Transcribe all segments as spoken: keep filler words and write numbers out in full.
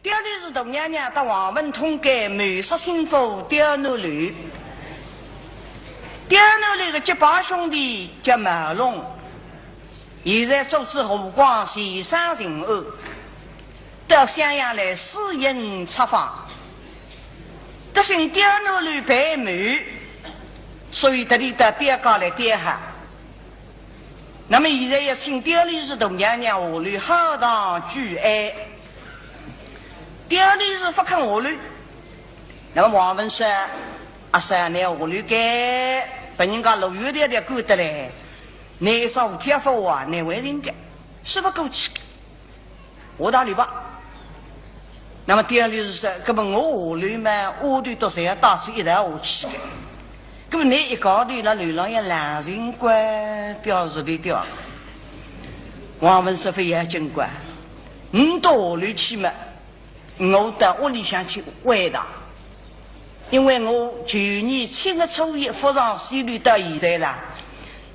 刁乱氏大娘娘搭王文通该谋杀亲夫刁南楼。刁南楼个结拜兄弟叫毛龙，现在做仔湖广全省巡按，到襄阳来私行察访。得信刁南楼被谋，所以特地到刁家来调查。 那么现在要请刁乱氏大娘娘下楼好堂举哀。刁乱氏勿肯下楼。那么王文说：“阿嫂，倷下楼该，拨人家路远点点赶得来，倷一声勿听勿话，难为情个，说勿过去个。” 下搭里吧。那么刁乱氏说，搿么我下楼嘛，丫头侪要带仔一道下去个。搿么倷一家头辣楼浪向冷静个，刁是的刁。王文说勿要紧个，倷到下楼去嘛，我到屋里向去回答。因为我旧年七月初一发上西楼到现在啦，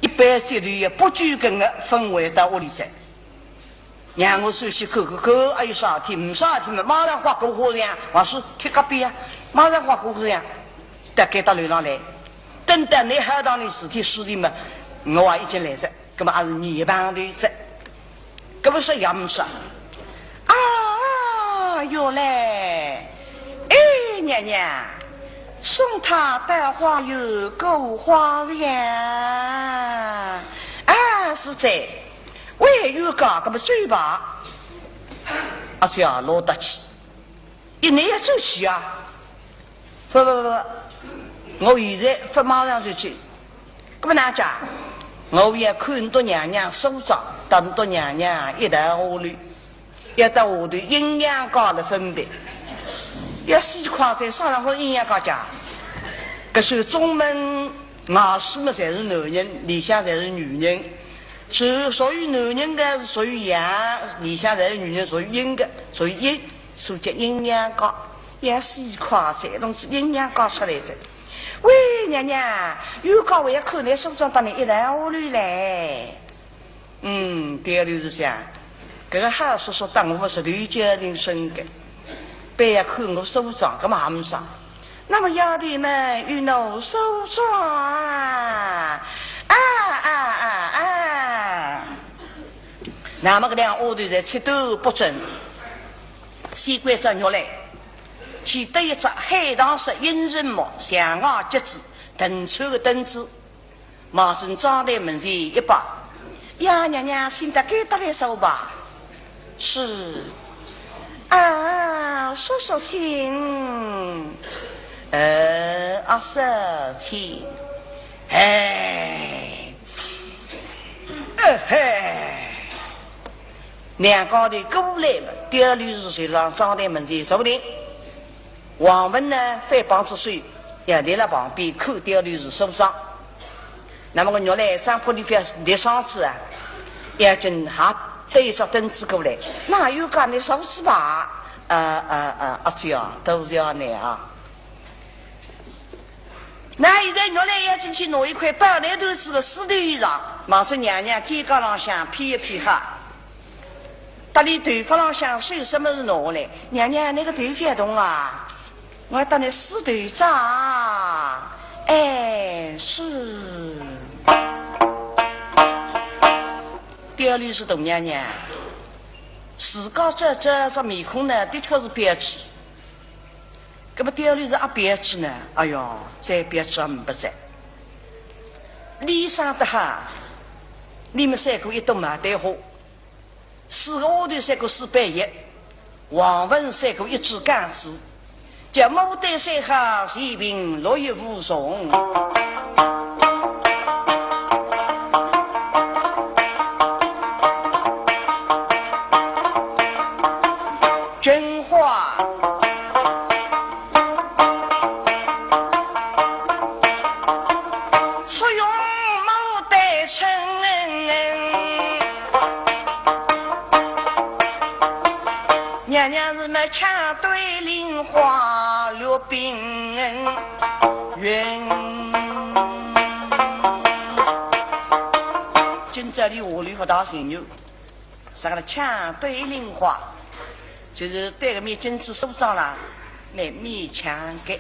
一般接头也不拘梗个，勿回到屋里去。 让我首先看看看，还有啥事体，没啥事体嘛，马上划过花墙，还是贴隔壁啊，马上划过花墙，到该搭楼浪来。等到倷好堂里事体事情嘛，我也已经来哉，搿么还是热炕头哉。搿么说也没啥。啊，原来，哎，娘娘，送他到花园过花墙。啊，是哉。 喂，有讲搿么走吧。阿姐啊，落得去，一眼也走去啊？不不不不，我现在勿马上就去。搿么哪讲？我要看倷笃娘娘收账，搭倷笃娘娘一道下楼，要到下头阴阳家来分别。要死快哉，啥场化阴阳家讲？搿是中门 外势么侪是男人，里向侪是女人。属于属于男人个是属于阳，里向侪是女人，属于阴个，属于阴，所以叫阴阳家。也是一块噻，弄仔阴阳家出来哉。喂，娘娘，有讲我要看倷收账搭倷一道下楼来。 嗯，刁乱氏想，搿个好叔叔搭我实头交情深个，偏要看我收账，搿么也没啥。那么丫头们与我收账啊，啊啊啊啊！那么搿两丫头侪七头八正，先关照玉兰，去得一只海棠色隐身木，象牙结子，藤串个灯子， 望准妆台门前一摆，呀，娘娘，请到该搭来坐吧。是。啊，叔叔请。呃，阿嫂请。哎，呃嘿。两家头过来嘛，刁乱氏就辣妆台门前坐定。 王文呢，反绑仔手，也立辣旁边看刁乱氏收账。那么我玉兰张伯里覅立上去啊，眼睛还对一只灯子过来，哪有讲倷收仔吧？呃呃呃，阿姐啊，多谢倷啊。那现在玉兰要进去拿一块宝蓝缎子个丝头衣裳，望仔娘娘肩胛浪向披一披好。 搭俚头发浪向手什么是拿下来？娘娘，倷个头覅动啊，我要搭倷梳头扎。哎，是。刁乱氏大娘娘，自家这这只面孔呢，的确是标致。搿么刁乱氏阿标致呢？哎哟，再标致也没哉。俚生得好，俚么赛过一朵牡丹花。 四个丫头赛过四百一，王文赛过一支杠子，叫牡丹赛好，全凭绿叶武松。君花 出用牡丹称。娘娘是么抢对菱花绿冰云。今朝俚下楼勿大寻常，啥个呢？抢对菱花。就是对个面巾子收上了，蛮勉强个。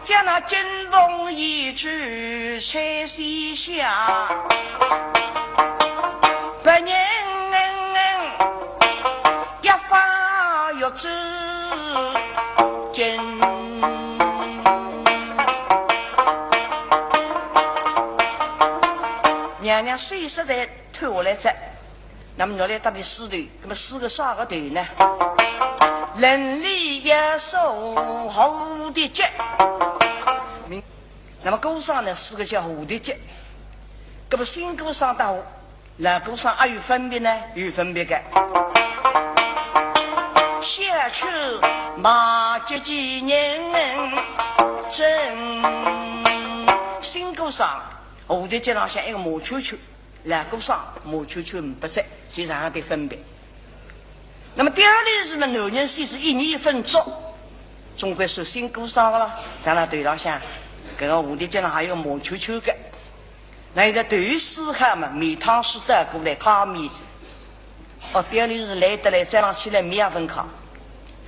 将那金凤一枝吹西下，别人一发玉枝 金。娘娘手实在脱下来哉，那么拿来搭伊梳头，那么梳个啥个头呢？砻里一束蝴蝶结。那么姑丈呢，梳个叫蝴蝶结，那么新姑丈搭 老姑丈阿有分别呢？有分别个。小曲马脚几人真，新姑丈蝴蝶结浪向一个麻球球，老姑丈麻球球勿着，就这样个分别。那么刁女士嘛，男人虽是一年一分做，总归是新姑丈个了，在那头浪向，搿个蝴蝶结浪还有麻球球个。 那现在头梳好嘛，面汤水倒过来，揩面子。哦，刁女士来得来，再上去来面也勿揩，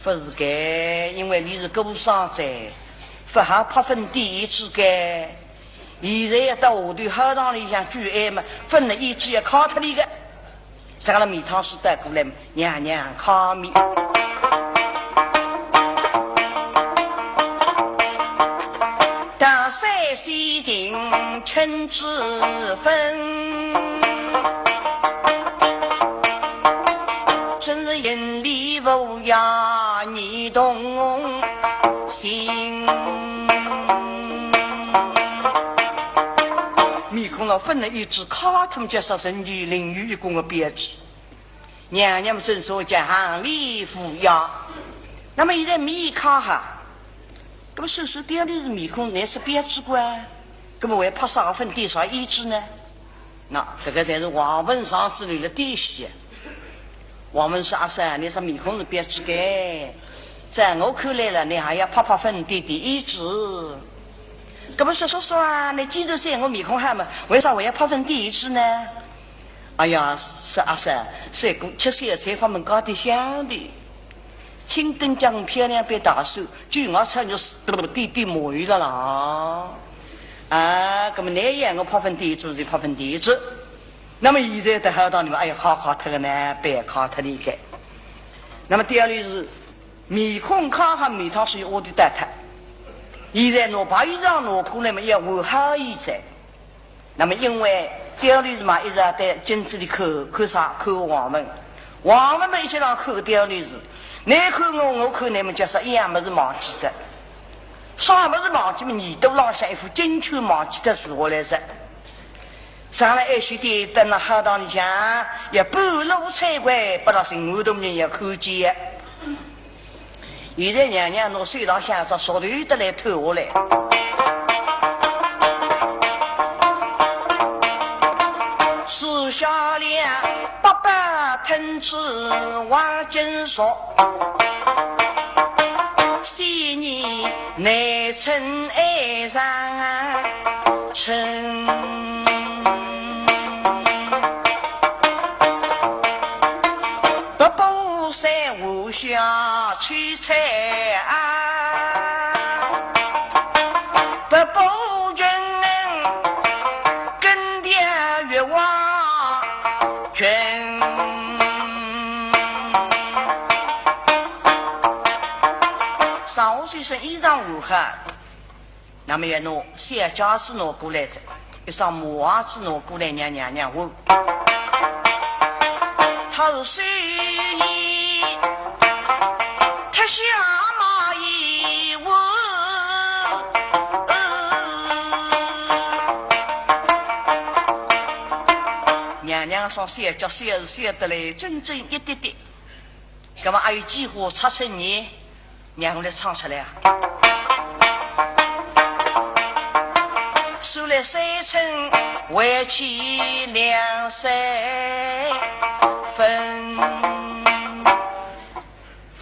勿是个，因为伊是姑丈哉，勿好拍粉点胭脂个。现在要到下头好堂里向举哀嘛，粉了胭脂要揩脱伊个。 啥个了面汤水倒过来，娘娘揩面。打碎洗净春之粉，真是眼里无涯你动心。面孔浪粉了胭脂，揩脱么叫啥神奇，淋雨一公个标志。 娘娘们正所谓叫行礼无恙。那么现在面揩好，那么说说刁女士面孔颜色标致过啊，那么还拍啥个粉点啥胭脂呢？那搿个侪是王文上司留了底细。王文说：“阿三，倷只面孔是标致个，在我看来了，倷还要拍拍粉点点胭脂。那么说说说啊，倷既然说我面孔好嘛，为啥还要拍粉点胭脂呢？” 哎呀，是阿三，三哥吃小菜方面搞点香的，青灯将漂亮杯大手，就我穿着是点点抹油了啦。啊，那么那样我拍粉点子就拍粉点子。那么现在的好到你们，哎呀，揩揩脱个呢，别揩脱你个。那么第二类是，面孔揩揩面汤水我的带他，现在拿白衣裳拿过来嘛，要换好衣裳。 那么因为刁女士嘛，一直在镜子里看，看啥？看王文。王文嘛一直浪看刁女士，倷看我，我看倷么，叫啥一样物事忘记哉。啥物事忘记么？耳朵浪向一副金圈忘记脱，除下来哉。上了一歇点，等了好堂里向，也半路才回，拨了巡按大人也看见。 现在娘娘拿手浪向只手头得来脱下来，撕下了八百藤子黄金索，细腻难称哀伤啊，称。 不补山无下秋菜啊，不补君恩，更添月华君。上下身身衣裳换好， 那么要拿小戒指拿过来哉，一双麻鞋子拿过来让娘娘换。他是手一脱下麻衣换。娘娘双小脚小是小得来，整整一点点。 那么还有几化插成年，让我来唱出来啊。说来三寸还欠两三分，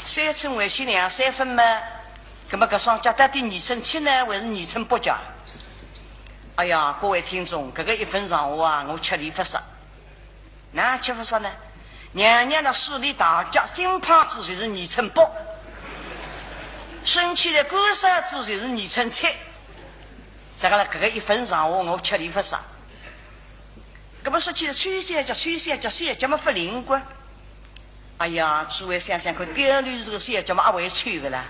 三寸还欠两三分嘛，那么搿双脚到底二寸七呢，还是二寸八脚？哎呀，各位听众，搿个一份长话啊，我吃力勿煞。哪吃勿煞呢？娘娘个势力大，脚金袚子就是二寸八，生气个干扇子就是二寸七。啥个了？搿个一份长话，我吃力勿煞。搿么说起来，崔小姐，崔小姐，小姐么勿灵个。哎呀，诸位想想看，刁难是个小姐么阿会吹个啦。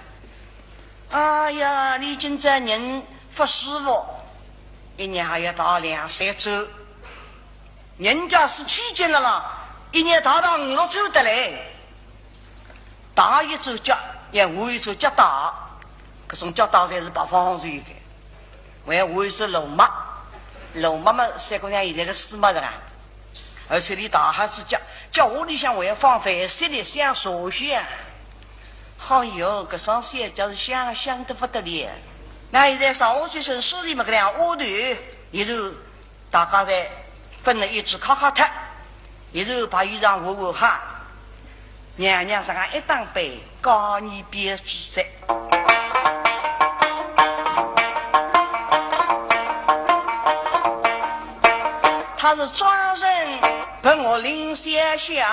哎呀，你今朝人勿舒服，一日还要汏两三转。人家是起劲了啦，一日汏汏五六转得来。汏一转脚，也换一转脚汏，搿种脚汏侪是北方人个。 还有一只罗马，罗马嘛，三姑娘现在个司马是啊，而且伊汏好仔脚，脚下里向还要放矾石粒，像茶香。哎哟，搿双小脚是香香得勿得了。那现在上下去身势里嘛，搿两丫头，伊就大家侪分了一支敲敲脱。 一头白衣裳换换好，娘娘上岸一打扮，高二表姐哉。她是庄人，本我林小姐，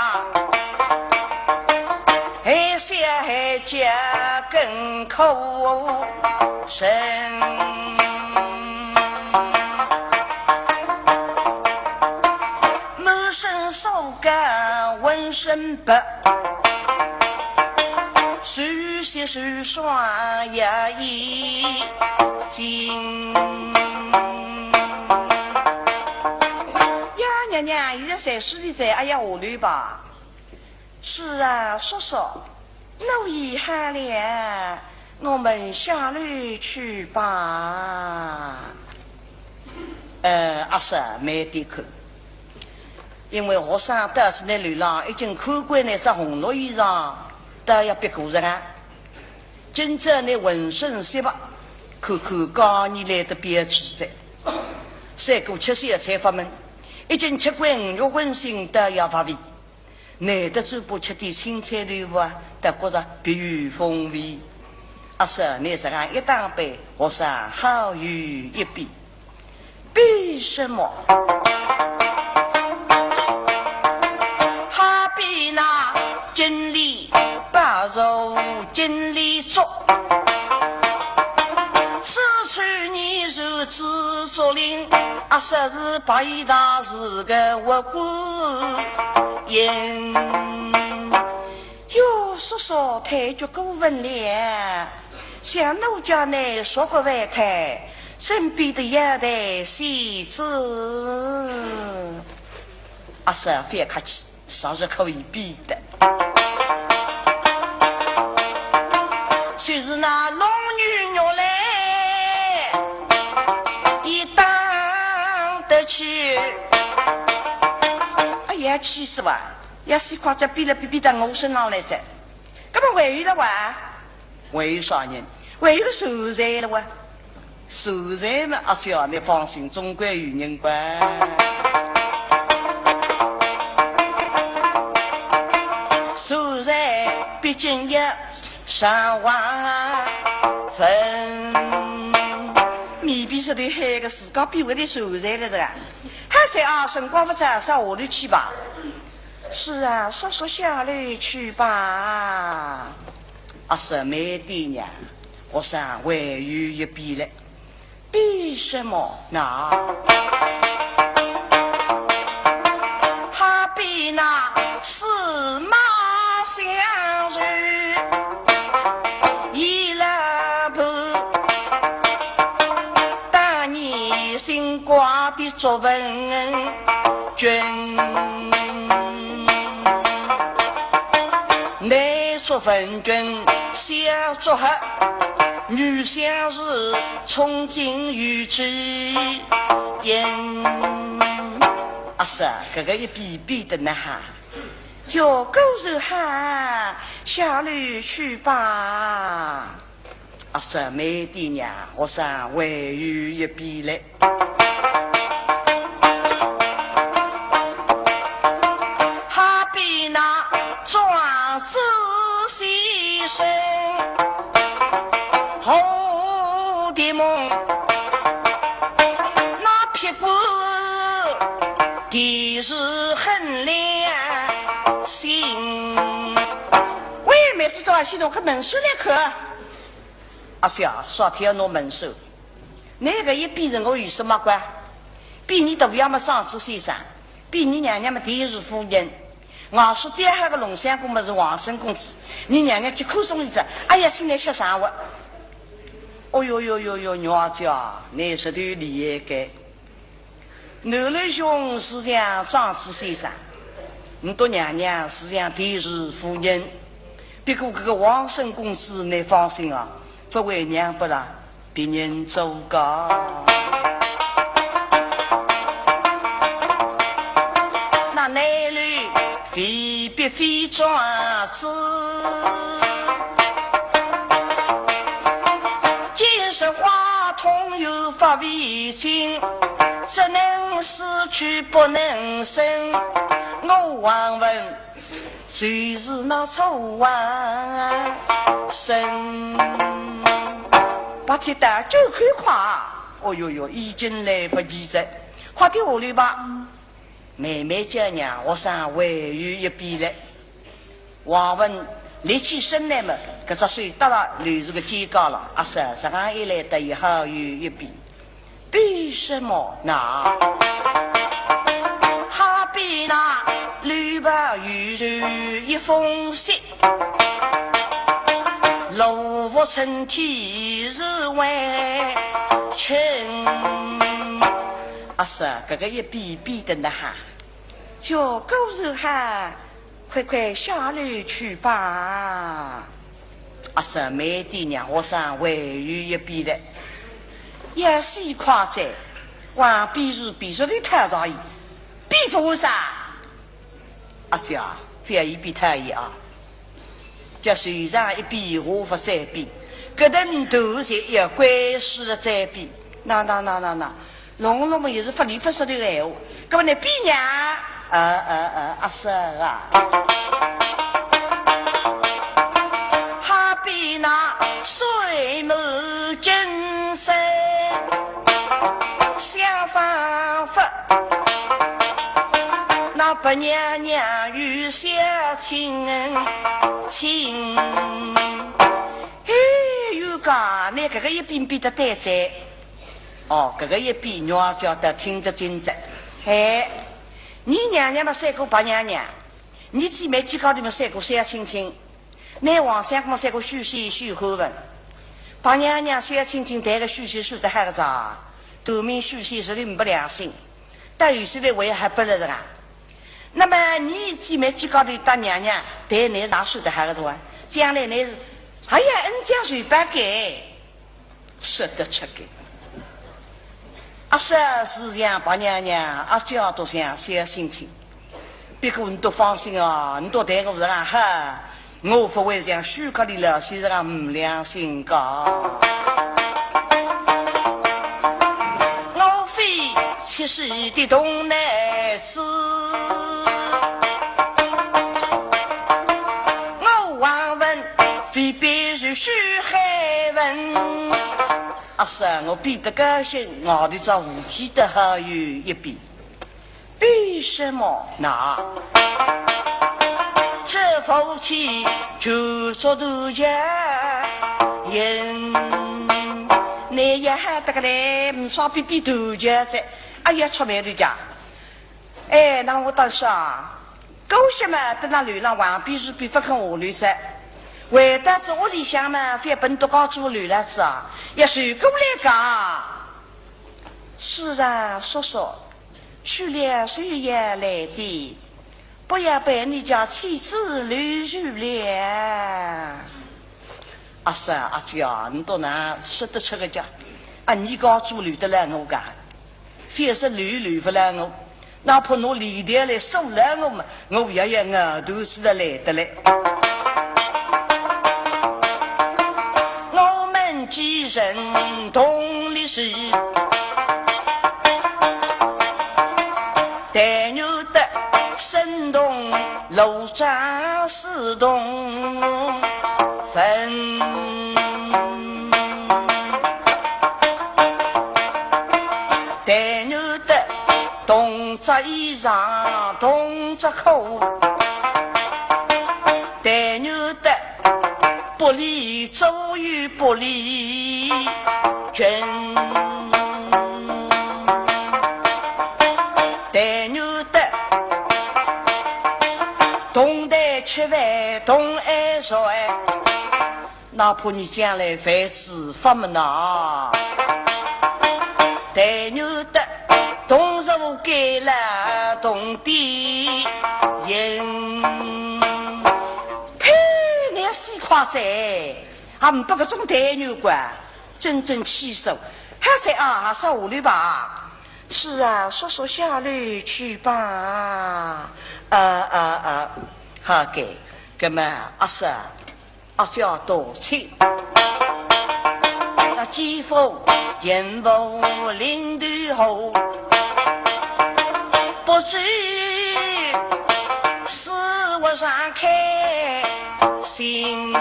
还小还家更可人。 满身素膏浑身白，手洗手霜也已经。呀，娘娘，现在侪是你在，哎呀，下楼吧。是啊，叔叔， 奴已好了，我们下楼去吧。呃，阿叔，慢点看，因为学生到仔楼浪已经看过那只红绿衣裳，倒要别过人啊。今朝你浑身雪白，看看高二来得标致哉。赛过吃小菜勿问，已经吃惯五肉荤腥，倒要发肥。 难得嘴巴吃点青菜豆腐啊，倒觉着别有风味。阿叔，你这样一打扮，学生好有一比。比什么？好比那井里白肉井里捉，此处你是知足林，阿叔是白衣大士个活官人。 哟，叔叔太过过分了，像奴家呢，说个外太，真比得要得死子。阿叔，覅客气，啥是可以比的。就是那龙女玉兰，也当得起。哎呀，气死哇！ 要死快，再比了比比到我身上来噻。搿么还有了哇？还有啥人？还有个秀才了哇？秀才嘛，阿小，你放心，总归有人管。秀才毕竟也上王分，未必是得害个自家比为的秀才了这个。还是啊，辰光不早，上下楼去吧。 是啊，叔叔下楼去吧。阿叔慢点呀，学生还有一比嘞。比什么？那好比那司马相如，伊拉伯，当年新挂的祝文君。 男祝文君，小祝贺，女相如，从今与之言。阿叔，搿个一比比得那哈。哟，果然哈，下楼去吧。 阿叔慢点呀，学生还有一比嘞。好比那庄子先生蝴蝶梦，那也是很良心。喂，妹子，到阿西拿搿门闩来看。阿西啊，啥体要拿门闩？倷搿一比是我有啥么关？比倷大爷么长子先生，比倷娘娘么田氏夫人，外甥爹还个龙相公么是王孙公子，倷娘娘结婚送伊只，哎呀，心里想啥哇？哦哟哟哟哟，女儿家，倷实头厉害个。 男儿兄是像长子先生，倷笃娘娘是像田氏夫人。不过搿个王孙公子，倷放心啊，勿会让拨别人做个。那男儿非必非长子， 见识话筒又发未尽，只能死去不能生。我王文就是那臭王生。白铁蛋，就快快！哦哟哟，已经来不及哉，快点下来吧。 慢慢叫娘，学生还有一遍了。王文立起身来么，搿只手搭牢刘氏个肩胛了，阿嫂，实梗一来得也好有一遍。比什么那？好比那刘备与周瑜一封信，罗浮青天是为臣。 阿嫂，搿个一比比得哪哈？哟，果然哈，快快下楼去吧。阿嫂，慢点，让学生还有一遍的。要死快哉，王比是比说的太早矣，比勿完啥？ 阿姐啊，覅一比太一啊。叫手上一比，下勿三比，搿顿头是要归世了再比。那那那那那，弄弄么也是勿离勿实的闲话。搿么倷比呀？啊啊啊，阿嫂啊。好比那水满金山，想方法 那白娘娘与小青青。嘿，有个，倷搿个一比比得对哉。哦，搿个一比，女儿晓得听得清哉。嘿，倷娘娘嘛赛过白娘娘，倷姊妹几个里面赛过小青青。 倷王相公赛过许仙许汉文，白娘娘小青青谈个许仙说得好个哉，大明许仙实在呒不良心，到后首来还要黑白了是啊。那么倷姊妹几个里搭娘娘谈倷哪说得好个哉啊？将来倷是，哎呀，恩将仇报个。 说得出个。阿嫂是像白娘娘，阿姐都像小青青。不过倷都放心啊，倷都对我是啊哈，我不会像许家里了，是啊呒良心个。我非七世的童男子，我王文非比如许汉文。 阿嫂，我比得高兴，我的这武器得好有一比。比什么那？这武器就做断桥人。倷也还得个嘞，呒啥比比断桥噻。哎呀，出名的家。 哎，那我倒是啊，过歇嘛，等到楼浪横比竖比勿肯下来噻，回到仔屋里向嘛，覅奔到高处楼浪仔啊，要走过来个。是啊，叔叔，去了是要来的，不要被你家妻子留住了。阿嫂，阿姐啊，倷都哪说得出个家？啊，倷高处留得来我个？ 覅说留留勿来我，哪怕拿链条来锁牢我嘛，我也要咬断指头来得嘞。我们既然同立时，但愿得生同路长，死同 分。但愿得同在衣裳同着裤，但愿得不离左右不离裙，但愿得同台吃饭同挨睡。 哪怕你将来饭吃勿么呐，但愿得同坐监牢同点刑。呸，你死快哉，还呒不搿种待遇个，真正气死我！还是啊，还是下楼吧。是啊，叔叔下楼去吧。啊啊啊，好个，搿么阿叔 阿姐道歉。那姐夫岳父领头后，不知是否上开心。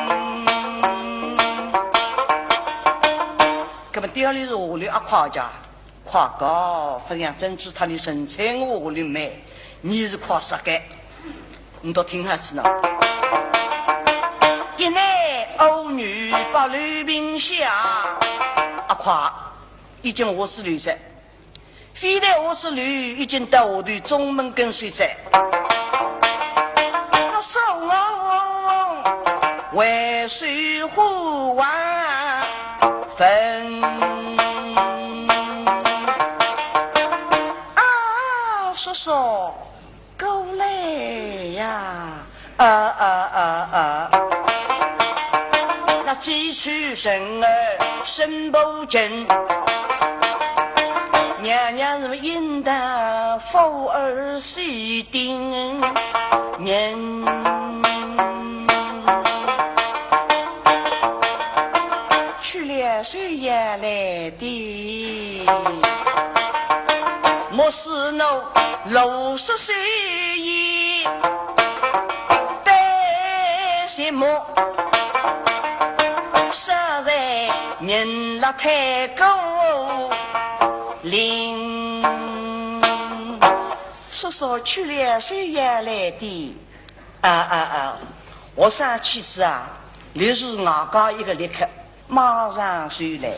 搿么第二日是下楼阿快家，快讲，勿像珍珠塔里神采我下楼咩，你是快杀个。 你倒听好仔呢。一男五女把楼并下，阿快，已经下仔楼哉，非但下仔楼，已经到下头中门跟首哉。那送我为水火还分。啊，叔叔， 过来呀！啊啊啊啊！那几处人儿身不近，娘娘是应当福尔喜定人。去了谁也来的。 莫使奴罗嗦嗦也担心么，实在人辣太过灵。叔叔去了谁也来的。 啊啊啊，学生去仔啊，立时外加一个立刻，马上就来。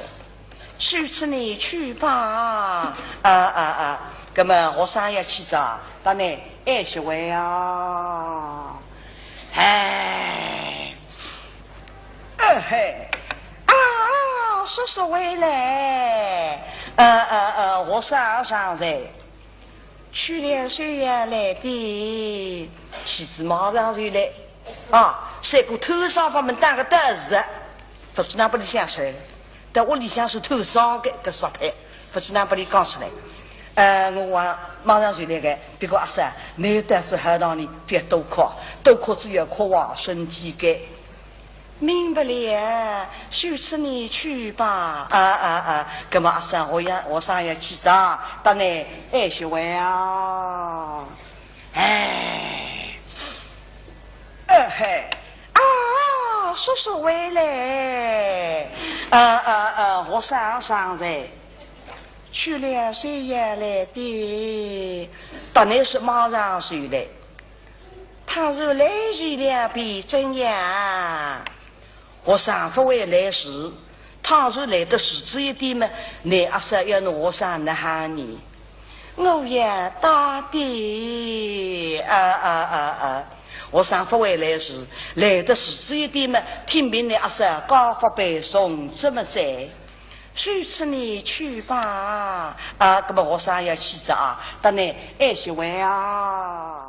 随此你去吧。啊啊啊，葛么学生要去仔啊，搭倷歇歇会啊。哎，哎嘿，啊，叔叔回来。啊啊啊，学生上来。 去了谁也来的，去仔马上就来。啊，赛过偷生法门打个道士，勿知哪拨俚想出来，到屋里向是偷生个，搿杀胚，勿知哪拨俚讲出来。呃，我话马上就来个，不过阿三，倷到仔学堂里覅多哭，多哭仔要哭坏身体个。 明白了，随此你去吧。啊啊啊，葛么阿三，学生要去哉，搭倷歇歇会啊。哎，哎嘿，啊，叔叔回来。啊啊啊，学生上来。 去了谁也来的，搭倷是马上就来。倘若来迟两遍怎样？学生勿会来迟，倘若来得迟仔一点么，倷阿三要拿学生哪哼呢？我也打的，啊啊啊啊！学生勿会来迟，来得迟仔一点么，听凭倷阿三家法配送，怎么哉？ 随此你去吧。啊，葛么学生要去哉啊，搭倷歇歇会啊。